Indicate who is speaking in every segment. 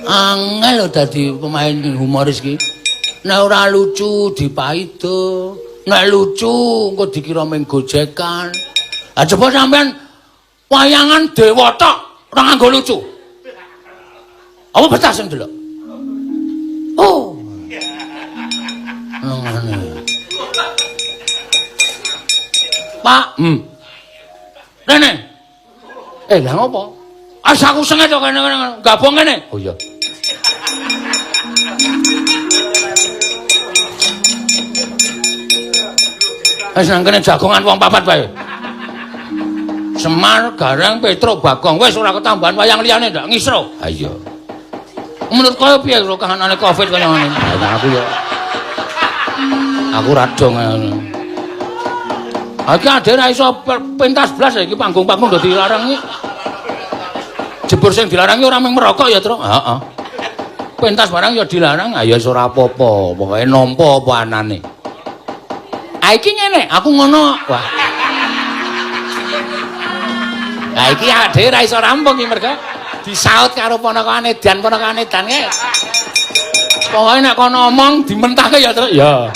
Speaker 1: Angel lho dadi pemain humoris ki. Nek ora lucu dipaido, nek lucu engko dikira mung gojekan. Ah coba sampean wayangan dewa tok ora nganggo lucu. Apa betah sing delok? Oh. Ngene. Pak, Rene. Lah ngopo? As aku senget kok kene gabung ngene. Oh iya. Wis nang kene jagongan wong papat wae. Semar, Gareng, Petruk, Bagong wis ora ketambahan wayang liyane ndak ngisro. Ha iya. Menurut kowe piye karo kahanane Covid kaya ngene? Lah aku ya. Aku ra dong ngono. Iki ade ra iso pentas blas iki panggung-panggung do dilarang iki. Jebur sing dilarang ora mung merokok ya, Truk. Heeh. Pentas barang ya dilarang, ya wis ora apa-apa, pokoke nampa apa anane. Ah iki ngene, aku ngono. Wah. Lah iki ade ra iso rampung iki merga disaut karo ponakane dan ponakane dan kae. Pokoke nek kono omong dimentahke ya, Truk. Ya.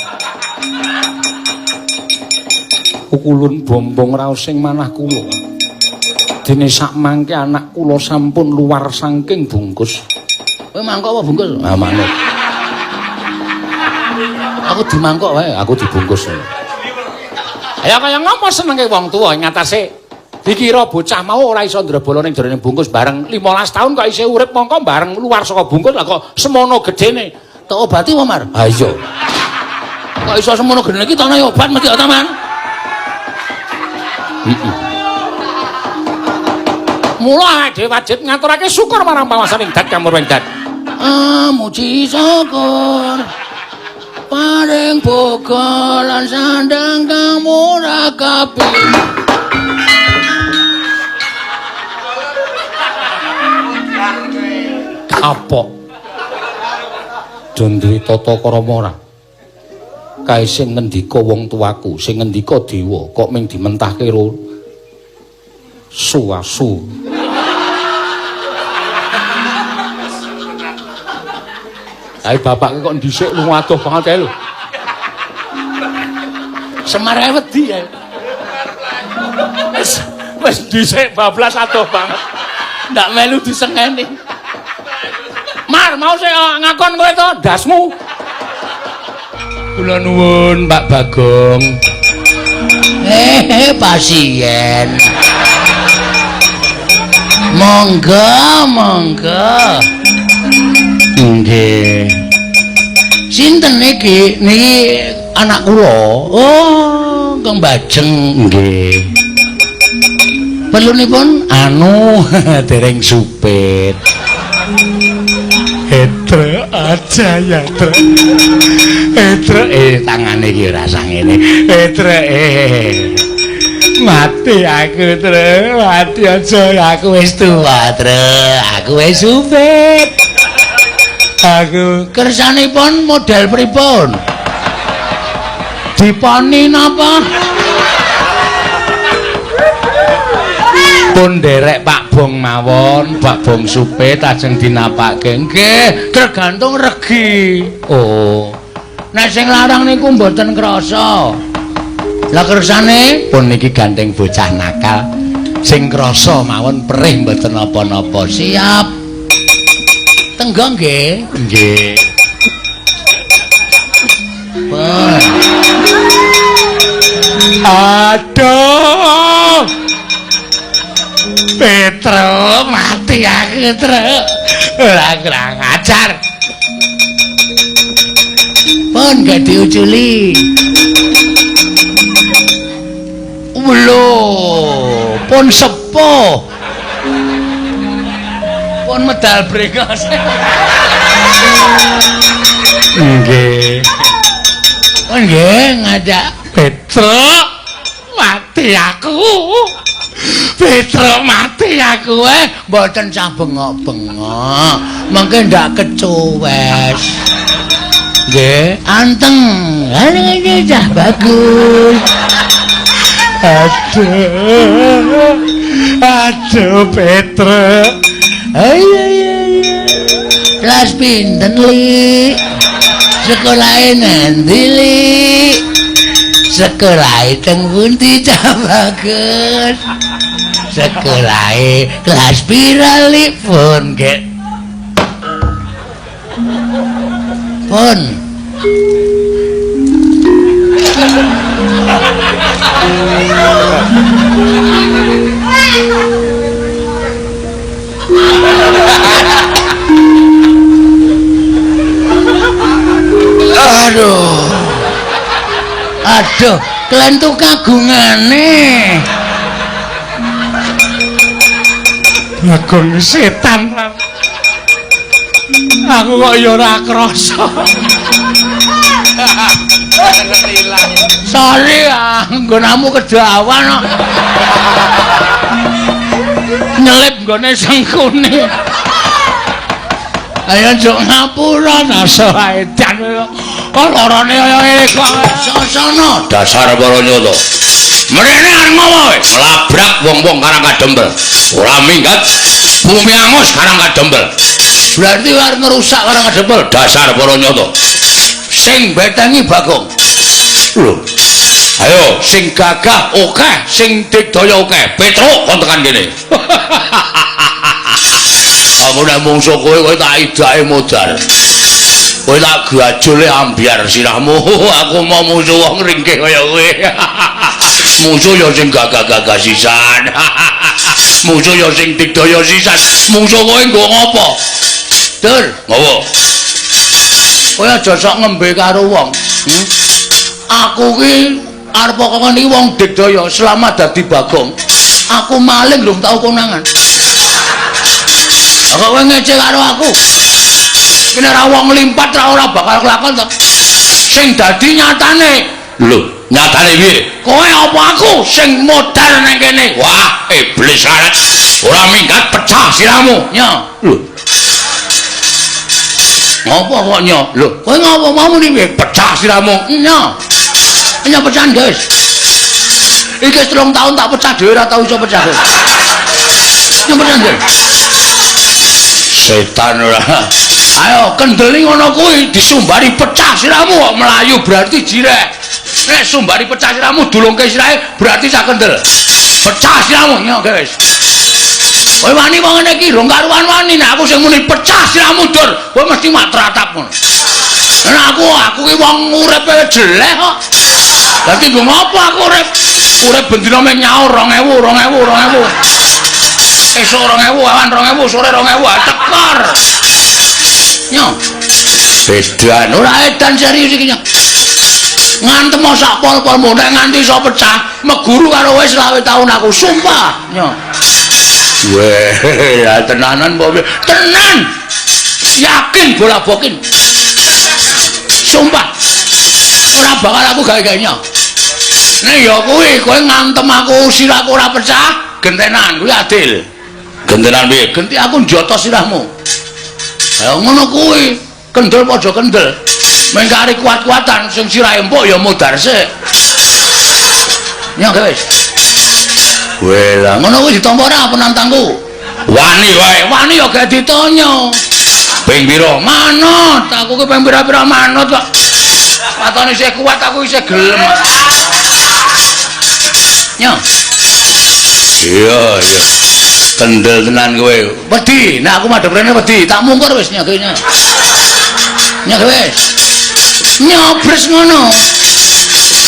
Speaker 1: Pukulun bombong raos sing manah kula. Dene sak mangke anak kula sampun luar saking bungkus. Kowe mangkok apa bungkus? Ah manut. Aku dimangkok wae, aku dibungkus. Ayo kaya ngopo senenge wong tuwa ing ngatasé dikira bocah mau ora iso ndrebala ning jerone bungkus bareng 15 tahun kok isih urip mongko bareng luar saka bungkus lah kok semono gedene. Tak obati wae, Mar. Ha iya. Kok iso semono gedene iki tane obat mesti ta, Man? Mula awake dhewe wajib ngaturake syukur marang panguwasaning dat kamurwing dat. Muji syukur paring boga lan sandang kang murah kabeh. Kapok. Jon duwe tata krama ora? Kae sing ngendika wong tuaku, sing ngendika dewa kok ming dimentahke ro suasu. Ae bapake kok dhisik lunga adoh banget kae lho. Semar ae wedi kae. Wis dhisik bablas adoh banget. Ndak melu disengeni. Mar, mau sik ngakon kowe to ndasmu. Kula nuwun Pak Bagong. Pasien. Monggo, monggo. Nggih. Sinten niki? Niki anak kula. Oh, Kang Bajeng. Nggih. Perlunipun anu dereng supit. Etre aja ya, Tre. Etre tangane iki ora sangene. Etre Mati aku, Tre. Mati aja aku wis tuwa, Tre. Aku wis supit. Aku kersanipun model pripun? Diponi napa? Pun nderek Pak Bong mawon, Pak Bong supit ajeng dinapake. Nggih, tergantung regi. Oh. Nek sing larang niku mboten krasa. Lah kersane pun niki gandeng bocah nakal. Sing krasa mawon perih mboten napa-napa. Siap. Tenggo nggih. Nggih. Pun. Aduh. Petro mati aku, Tru. Ora kurang ajar. Pun gak diuculi. Lho, pun sepuh. Pun medal brengos. Nggih. Pun nggih ngajak Petro mati aku. Petro mati aku mboten sah bengok-bengok. Mengke ndak kecuwes. Nggih, anteng. Ngene cah bagus. Aduh. Aduh Petro. Ayo iya iya. Kelas pinten, Li? Sekolahe ngendi, Li? Sekolahe teng pundi, Cah Bagus? Sekolahe kelas pira, Li? Pun, Gek. Pun. Aduh. Aduh, klentu kagungane.
Speaker 2: Bagong setan. Aku kok ya ora krasa.
Speaker 1: Sorry, nggonamu kedawan kok. Nyelip nggone sengkune. Ayo njuk ngapura nasa edan. Kok lorone kaya ngene kok. Sasana
Speaker 3: dasar para nyata. Mrene arep ngopo kowe? Nglabrak wong-wong Karang Kadempel. Ora minggat bumi angus Karang Kadempel.
Speaker 1: Berarti arep ngrusak Karang Kadempel.
Speaker 3: Dasar para nyata.
Speaker 1: Sing betengi Bagong.
Speaker 3: Lho. Ayo sing gagah akeh, sing digdaya akeh. Petruk kon tekan kene. Aku nek mungsuh kowe, kowe tak idake modar. Kowe tak gajole ambyar sirahmu. Aku mau musuh wong ringkih kaya kowe. Musuh ya sing gagah-gagah sisan. Musuh ya sing digdaya sisan. Musuh kowe nggo ngopo?
Speaker 1: Dur,
Speaker 3: ngopo?
Speaker 1: Kowe aja sok ngembe karo wong. Aku ki arep kok niki wong digdaya selama dadi Bagong. Aku maling lho tau konangan. Kok kowe ngece karo aku? Kene ora wong limpat ora bakal kelakon to. Sing dadi nyatane.
Speaker 3: Lho, nyatane piye?
Speaker 1: Kowe apa aku sing modal nang kene?
Speaker 3: Wah, iblis larat. Ora minggat pecah sirahmu.
Speaker 1: Nya.
Speaker 3: Lho.
Speaker 1: Ngopo kok nya? Lho, kowe ngopo mau muni piye?
Speaker 3: Pecah sirahmu.
Speaker 1: Nya. Nya pecahan, guys. Iki wis 3 tahun tak pecah dhewe ora tau iso pecah. Nya pecahan, guys.
Speaker 3: Setan ora.
Speaker 1: Ayo kendeli ngono kuwi disumbari pecah sirahmu kok mlayu berarti jirek. Nek sumbari pecah sirahmu dulungke sirahe berarti sak kendel. Pecah sirahmu nya, guys. Kowe wani wong ngene iki rong karuan wani nek aku sing muni pecah sirahmu dur, kowe mesti mak tratap ngono. Nek aku ki wong uripe jelek kok. Dadi nggo ngopo aku urip? Urip bendina mung nyaur 2000 2000 2000. Esuk 2000, awan 2000, sore 2000, tekor. Nyo.
Speaker 3: Edan
Speaker 1: ora edan serius iki nyo. Ngantem sak pol-polmu nek nganti iso pecah, meguru karo kowe 25 taun aku, sumpah. Nyo.
Speaker 3: Weh, ya tenanan apa piye?
Speaker 1: Tenan. Yakin bola bokin. Sumpah. Ora bakal aku gawe-gawe nyo. Nek ya kuwi kowe ngantem aku sirahku ora pecah, gentenan kuwi adil.
Speaker 3: Gentenan piye?
Speaker 1: Genti aku njoto sirahmu. Ha ngono kuwi, kendel padha kendel. Mengkari kuat-kuatan sing sirahe empuk ya modar sik. Nya wis.
Speaker 3: Weh lah
Speaker 1: ngono kuwi ditampa ora penantangku?
Speaker 3: Wani wae,
Speaker 1: wani ya gak ditanya.
Speaker 3: Ping pira?
Speaker 1: Manut, aku ki ping pira-pira manut kok. Watone isih kuat aku isih gelem. Nyo.
Speaker 3: Iya, iya. Kendel tenan kowe.
Speaker 1: Wedi, nek aku madhep rene wedi, tak mungkur wis nyo kene. Nyo wis. Nyobres ngono.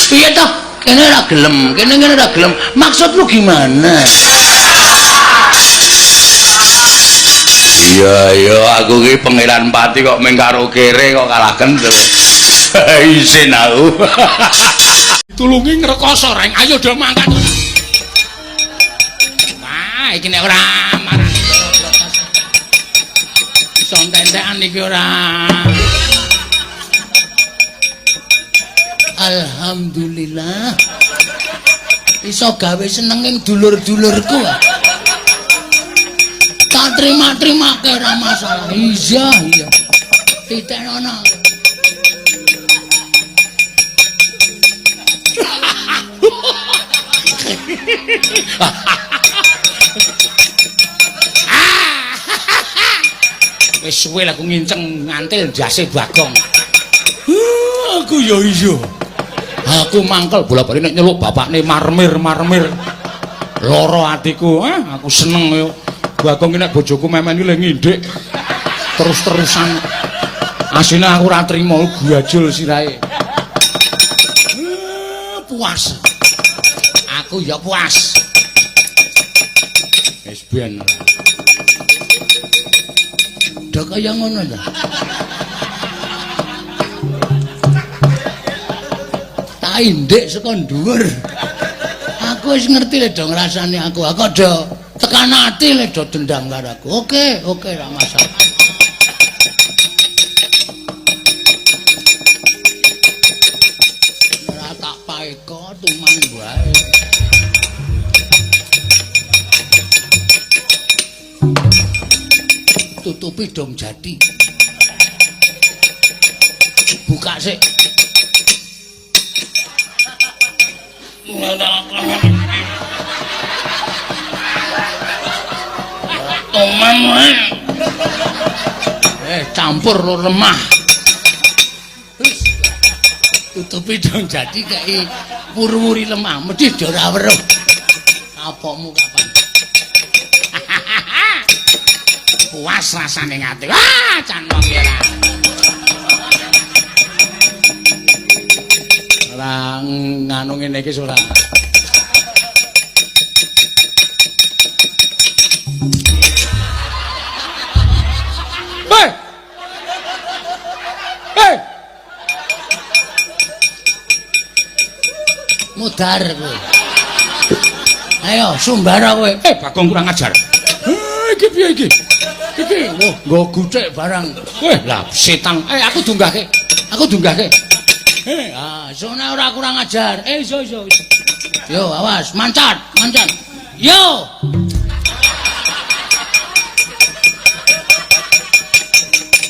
Speaker 1: Piye toh? Kene ora gelem, kene kene ora gelem. Maksudmu gimana?
Speaker 3: Iya, iya, aku ki Pangeran Pati kok mung karo kere kok kalah kendel. Isin aku.
Speaker 2: Tulungi ngrekoso reng, ayo do mangkat. Wah, iki nek ora marani iso entek-entekan iki ora.
Speaker 1: Alhamdulillah. Iso gawe senenging dulur-dulurku. Tak terima-terimake ora masalah. Iya, iya. Titenono. Wis suwe aku nginceng ngantil ndase Bagong.
Speaker 2: Aku ya iya.
Speaker 1: Aku mangkel bola-bali nek nyeluk bapakne marmir-marmir. Lara atiku, aku seneng yo. Bagong iki nek bojoku memen iki le ngindik terus-terusan. Asline aku ora trimo gajul sirahe. Puas. Aku ya puas. Wis ben.
Speaker 3: Do kaya ngono ta. Tak indik saka dhuwur. Aku wis ngerti le do ngrasani aku. Aku do tekan ati le do dendam karo aku. Oke, oke ra masalah. Ora tak paeka tuman wae. Tutupi dong jati. Buka sik.
Speaker 1: Tuman wae. Campur lo lemah.
Speaker 3: Wis. Tutupi dong jati kei wuri-wuri lemah, mesti do ora weruh. Kapokmu kapan?
Speaker 1: Puas rasane ngati. Wah, can wong iki ora. Ora nganu ngene iki ora. Hei! Hei!
Speaker 3: Mudar kowe. Ayo sumbara kowe.
Speaker 1: Bagong kurang ajar. Iki piye iki? Iki
Speaker 3: wah nggo guthik barang.
Speaker 1: Weh, lah setan. Aku dunggahke. Aku dunggahke.
Speaker 3: Ah, sona ora kurang ajar. Iso iso. Yo, awas, mancat, mancat. Yo.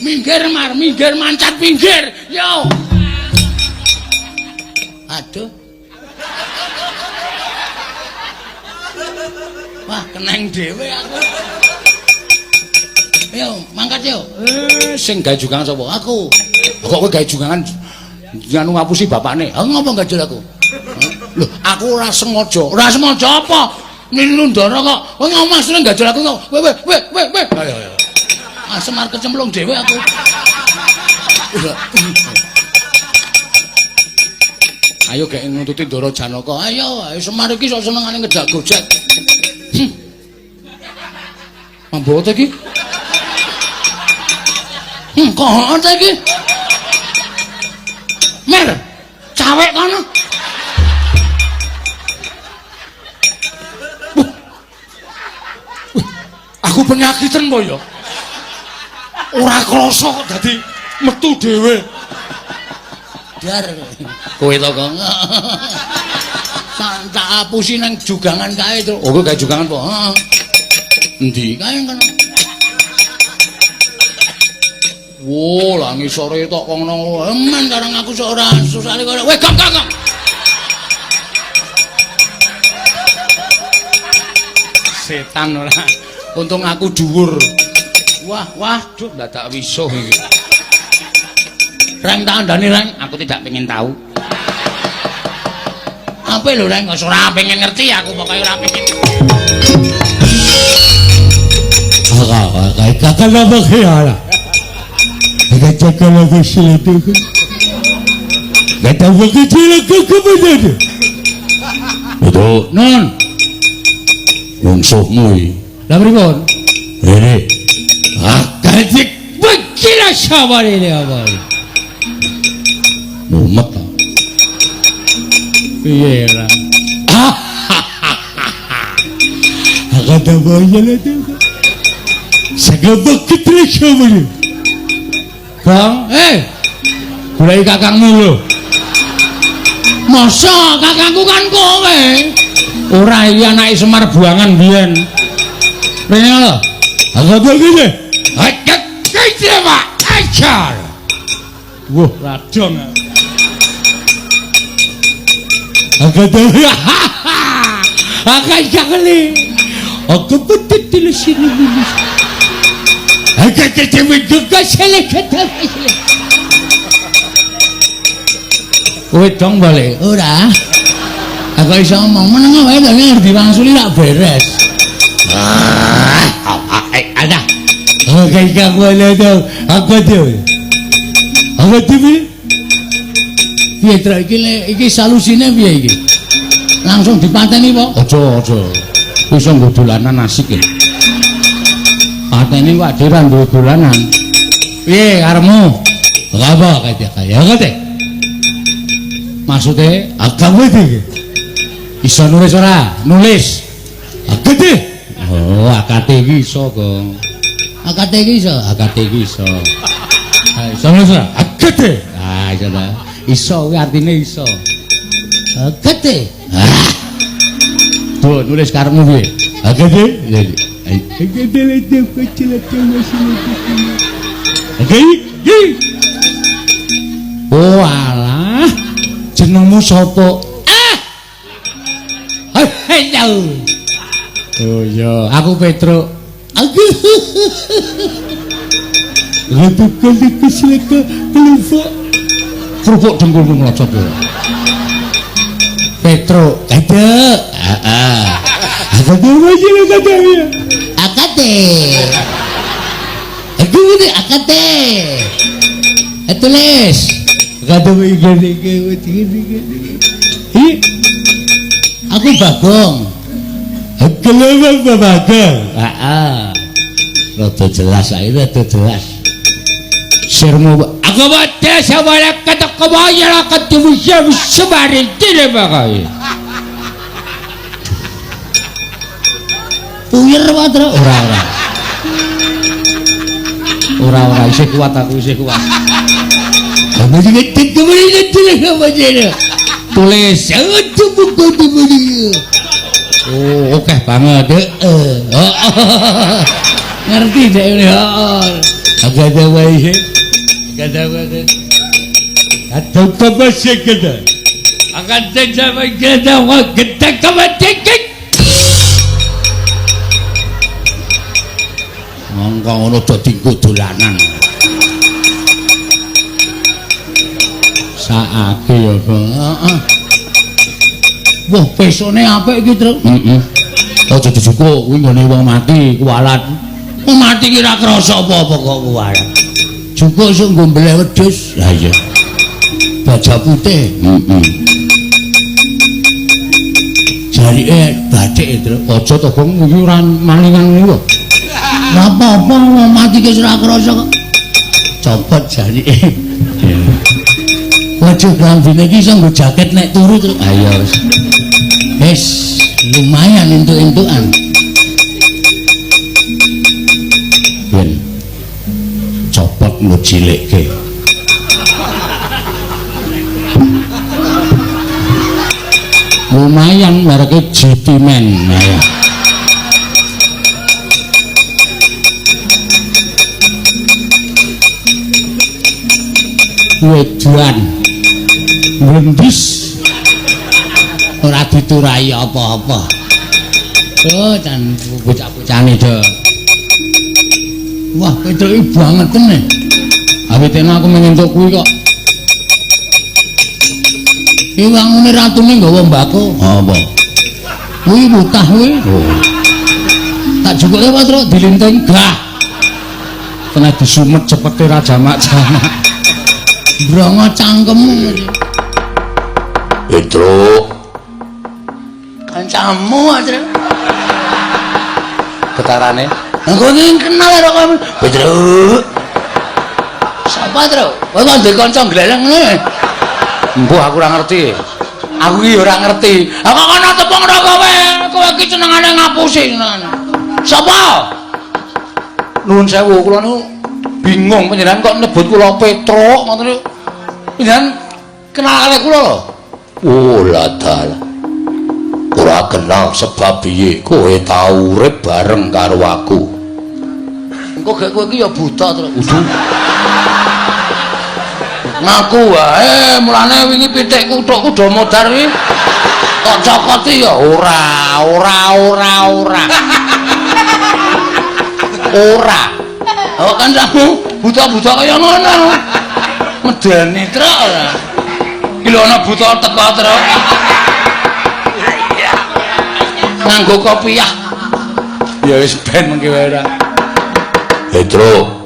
Speaker 3: Minggir mar, minggir mancat pinggir. Yo. Aduh. Wah, keneng dhewe aku. Yo, mangkat yo.
Speaker 1: Sing gawe jugangan sapa?
Speaker 3: Aku.
Speaker 1: Kok kowe gawe jugangan nganu ngapusi bapakne?
Speaker 3: Ha ngopo gajul aku?
Speaker 1: Lho, aku ora sengaja.
Speaker 3: Ora sengaja apa? Nilundara kok. Kowe ngomong maksudnya gajul aku kok. Weh weh weh weh.
Speaker 1: Ayo ayo.
Speaker 3: Ah, Semar kecemplung dhewe aku.
Speaker 1: Ayo gek nuntuti Ndara Janaka.
Speaker 3: Ayo, ayo Semar iki sok senengane ngejak gojek.
Speaker 1: Mambo ta iki?
Speaker 3: Kok heeh ta iki?
Speaker 1: Mer, cawek kono. Aku penyakiten po ya. Ora krasa kok dadi metu dhewe.
Speaker 3: Dar.
Speaker 1: Kowe to, Kong.
Speaker 3: Tak apusi nang jugangan kae, Truk.
Speaker 1: Oh, kowe gawe jugangan po?
Speaker 3: Heeh.
Speaker 1: Endi?
Speaker 3: Kae kono.
Speaker 1: Wo, lah ngisore tok kono.
Speaker 3: Eman karang aku sok ora susale kok. Weh, gong gong gong.
Speaker 1: Setan ora. Untung aku dhuwur. Wah, wah, duh dadak wisuh iki.
Speaker 3: Reng tak andani, Reng.
Speaker 1: Aku tidak pengen tahu.
Speaker 3: Apa lho, Reng?
Speaker 1: Ora pengen ngerti aku, pokoke ora pengen.
Speaker 3: Betul.
Speaker 1: Nun. Mungsuhmu iki.
Speaker 2: Lah pripun?
Speaker 3: Rene.
Speaker 2: Ah, gajik bekira saware apa?
Speaker 1: Mumet ta.
Speaker 2: Piye ra? Agada boyele tu. Sagabak ketresaware. Bang, goleki kakangmu lho.
Speaker 3: Masa kakangku kan kowe?
Speaker 1: Ora, iki anake Semar buangan biyen. Rene lho.
Speaker 2: Agada gede. Hakat kecewa acar. Wah, radong. Agada. Akan sakali. Aku betul sini.
Speaker 1: Kowe dong balik? Ora. Aku iso ngomong meneng wae to nek diwangsuli rak beres. Ada. Oke, aku to. Aku tuh. Aku tuh. Piye trek iki iki solusine piye iki? Langsung dipateni po? Aja, aja. Iso nggo dolanan asik ya. Pateni kok dhewe ra nggo dolanan. Piye karepmu? Apa kaya kaya ngote? Maksude agama iki. Iso nulis ora? Nulis. AKT. Oh, AKT iki iso, Gong. AKT iki iso, AKT iki iso. Ha, iso nulis ora? AKT. Ah, iso ta. Iso kuwi artine iso. AKT. Ah. Tuh, nulis karepmu piye? AKT. Oh alah, jenengmu sapa? Ah. Oh iya, aku Petruk. Aku. Kerupuk dengkulmu mlocot kowe. Petruk, ada. Heeh. Aku akate. Aku ini akate. Tulis. Aku Bagong. Aku Bagong. Heeh. Rada jelas ae, rada jelas. Sirmu aku wate sawala katakawaya katuwisya sebari tile bagai. Puyer wae ora ora. Ora ora isih kuat aku isih kuat. Tulis. Oh, oke banget. Heeh. Ngerti dek ini. Heeh. Agak ada wae. Agak wae. Atau kebasik kita. Akan sampai kita wa kita kebasik. Mongko ngono dadi dolanan. Saake ya, Bang. Heeh. Wah, pesone apik iki, Truk. Heeh. Aja dijukuk kuwi nggone wong mati, kuwalat. Wong mati ki ora krasa apa-apa kok kuwalat. Jukuk sok nggo mbeleh wedhus. Lah iya. Baja putih. Heeh. Jarike bathik, Truk. Aja to, Bang, kuwi ora malingan kuwi. Ora apa-apa wong mati ki ora krasa kok. Copot jarike. Waduh, klambine iki iso nggo jaket nek turu, Truk. Ayo wis. Wis, lumayan entuk-entukan. Ben copot nggo cilikke. Lumayan mereke GT Man. Ayo. Wejuan nglendis ora diturai apa-apa. Oh, jan bocah-bocahane do. Wah, Petruk iki bangeten e. Awitene aku mengentuk kuwi kok. Iki wangune ratune nggawa mbako. Apa? Kuwi mutah kuwi. Oh. Tak jukuke apa, Truk? Dilinting gah. Kena disumet cepete ra jamak-jamak. Brongo cangkemmu.
Speaker 3: Petruk.
Speaker 1: Kancamu, Truk.
Speaker 3: Getarane.
Speaker 1: Aku iki kenal karo kowe. Petruk. Sapa, Truk? Kowe kok ndek kanca gleleng ngene?
Speaker 3: Mbuh aku ora ngerti.
Speaker 1: Aku iki ora ngerti. Aku kono tepung karo kowe. Kowe iki senengane ngapusi senengane. Sapa?
Speaker 3: Nuwun sewu, kula niku bingung panjenengan kok nyebut kula Petruk ngoten niku. Panjenengan kenal kalih kula lho. Oh, ladal. Ora kenal sebab piye? Kowe tau urip bareng karo aku.
Speaker 1: Engko gek kowe iki ya buta, Truk.
Speaker 3: Udu.
Speaker 1: Ngaku wae, mulane wingi pitikku thukku do modar kuwi. Kok cokoti ya ora, ora, ora, ora. Ora. Oh kan kamu buta-buta kaya ngono. Medeni truk ora. Iki lho ana buta teko truk. Nganggo kopiah. Ya wis ben mengki wae ora.
Speaker 3: Petro,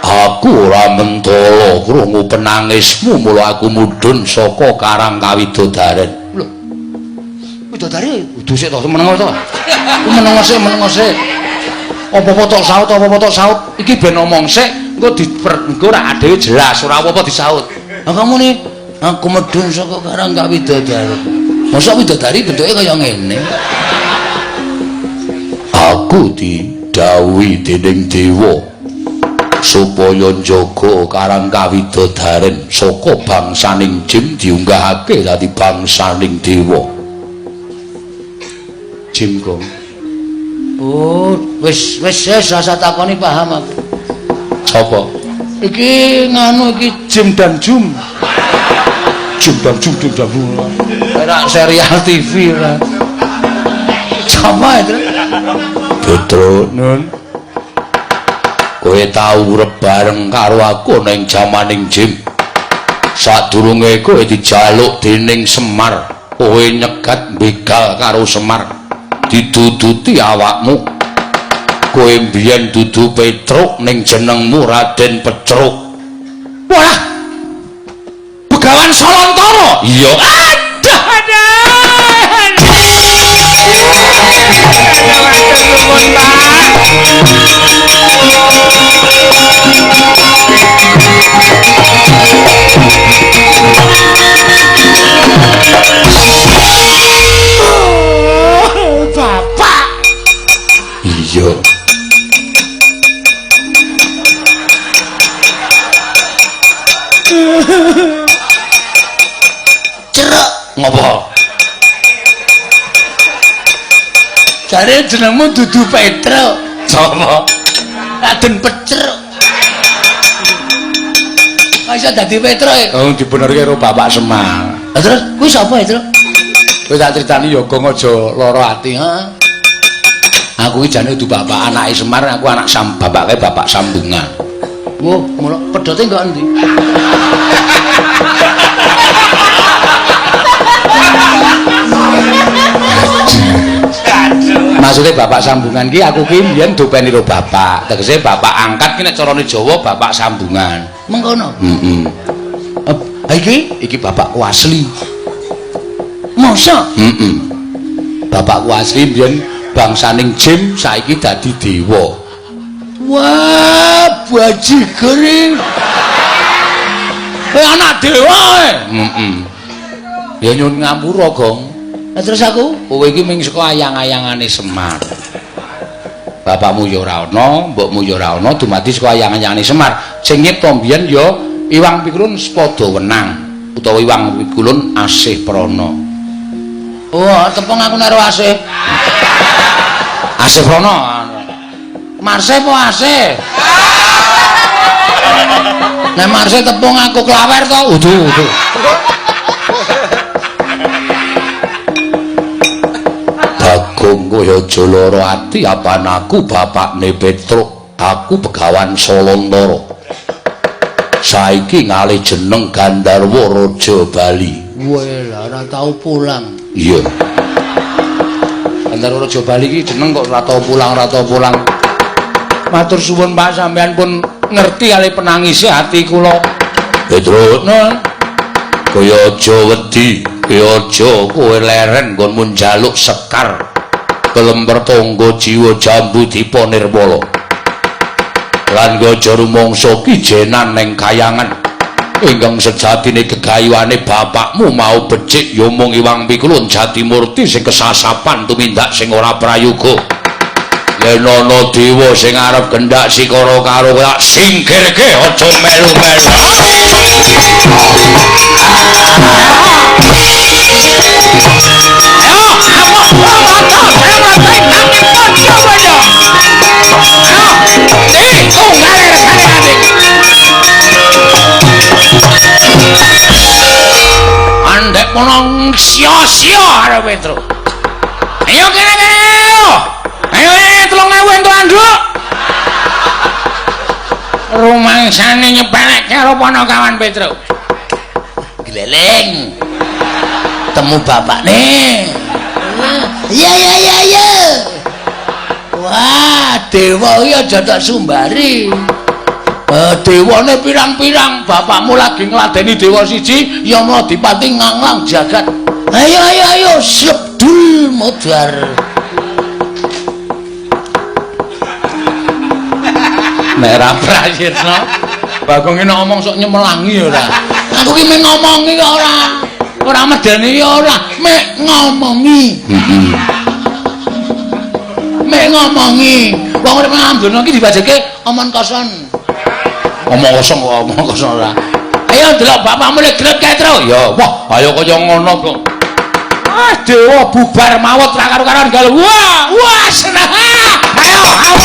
Speaker 3: aku ora mentala krungu penangismu mula aku mudhun saka Karang Kawidodaren.
Speaker 1: Lho. Widodari kudu sik to meneng to. Ku meneng sik, meneng sik. Apa-apa tok saut, apa-apa tok saut. Iki ben omong sik, engko engko ora dhewe jelas, ora apa-apa disaut. Lah kamu nih, aku medhun saka Karang Kawidodaren. Mosok widodari bentuke kaya ngene.
Speaker 3: Aku didhawuhi dening dewa supaya njaga Karang Kawidodaren saka bangsaning jin diunggahake dadi bangsaning dewa.
Speaker 1: Jim Gong. Oh, wis wis wis rasa takoni paham aku.
Speaker 3: Sapa?
Speaker 1: Iki nganu iki Jim dan Jum.
Speaker 3: Jim dan Jum, Jim dan Jum.
Speaker 1: Ora serial TV ora. Sapa itu?
Speaker 3: Petro,
Speaker 1: Nun.
Speaker 3: Kowe tau urip bareng karo aku ning jamaning Jim. Sadurunge kowe dijaluk dening Semar, kowe nyegat begal karo Semar. Diduduti awakmu. Kowe mbiyen dudu Petruk ning jenengmu Raden Petruk.
Speaker 1: Wah. Begawan Solontara.
Speaker 3: Iya.
Speaker 1: Aduh, aduh. Nuwun, Pak. Bapak.
Speaker 3: Iya.
Speaker 1: Cerek
Speaker 3: ngopo?
Speaker 1: Jare jenengmu dudu Petro.
Speaker 3: Sapa?
Speaker 1: Raden Petruk. Kok iso dadi Petro e?
Speaker 3: Oh, dibenerke karo Bapak Semar.
Speaker 1: Lah terus kuwi sapa e, Tru?
Speaker 3: Kowe tak critani ya Gong aja lara ati,
Speaker 1: heeh.
Speaker 3: Aku iki jane dudu bapak anake Semar, aku anak bapake bapak sambungan.
Speaker 1: Wah, mula pedote nggo endi?
Speaker 3: Maksudnya bapak sambungan ki aku ki mbiyen dopeni karo bapak. Tegese bapak angkat ki nek carane Jawa bapak sambungan.
Speaker 1: Mengkono.
Speaker 3: Heeh.
Speaker 1: Iki
Speaker 3: iki bapakku asli.
Speaker 1: Masa?
Speaker 3: Heeh. Bapakku asli mbiyen bangsaning jin saiki dadi dewa.
Speaker 1: Wah, bajigur iki.
Speaker 3: Kowe anak dewa e. Heeh. Ya nyuwun ngapura, Gong.
Speaker 1: Lah terus aku,
Speaker 3: kowe iki ming saka ayang-ayangane Semar. Bapakmu ya ora ana, mbokmu ya ora ana, dumadi saka ayang-ayangane Semar. Sing nyipta mbiyen ya Iwang Pikulun Sepada Wenang utawa Iwang Pikulun Asih Prana.
Speaker 1: Oh, tepung aku nek Asih.
Speaker 3: Asih Prana.
Speaker 1: Marse apa Asih? Nek Marse tepung aku klawer to,
Speaker 3: udu udu. Bagong kowe aja lara ati apan aku bapakne Petruk, aku Begawan Solontara. Saiki ngalih jeneng Gandharwa Raja Bali.
Speaker 1: Weh, lah ora tau pulang.
Speaker 3: Iya. Gandharwa Raja Bali iki jeneng kok ora tau pulang, ora tau pulang.
Speaker 1: Matur suwun Pak, sampean pun ngerti ale penangise ati kula.
Speaker 3: Petruk,
Speaker 1: Nun,
Speaker 3: kowe aja wedi, kowe aja kowe leren nggonmu njaluk sekar kelemper tangga jiwa jambu dipa nirmala. Lan aja rumangsa kijenan ning kayangan ingkang sejatine gegayuhane bapakmu mau becik ya mung Iwang Pikulun Jatimurti sing kesasapan tumindak sing ora prayoga. Yen ana dewa sing arep gendak sikara karo kowe tak singkirke aja melu-melu.
Speaker 1: Andek mono sia-sia karo Petro. Ayo kene kene. Ayo 3000 entuk anduk. Mangsane nyepelekke karo Panakawan Petruk.
Speaker 3: Gleleng. Temu bapakne. Iya iya iya iya. Wah, dewa iki aja tak sumbari. Dewane pirang-pirang, bapakmu lagi ngladeni dewa siji, Yama Dipati nganglang jagat. Ayo ayo ayo, slebdul modar.
Speaker 1: Nek ra prayitna, Bagong iki ngomong sok nyemelangi ora.
Speaker 3: Aku ki mung ngomongi kok ora. Ora medeni ya ora, mek ngomongi.
Speaker 1: Heeh.
Speaker 3: Mek ngomongi. Wong urip nang donya iki dibajeke omon kosong.
Speaker 1: Omong kosong kok omong kosong ora. Ayo delok bapakmu lek gelet kae, Tru. Ya, wah, ayo kaya ngono kok. Ah, dewa bubar mawut ra karo-karoan gal. Wah, wah seneng. Ayo, ayo.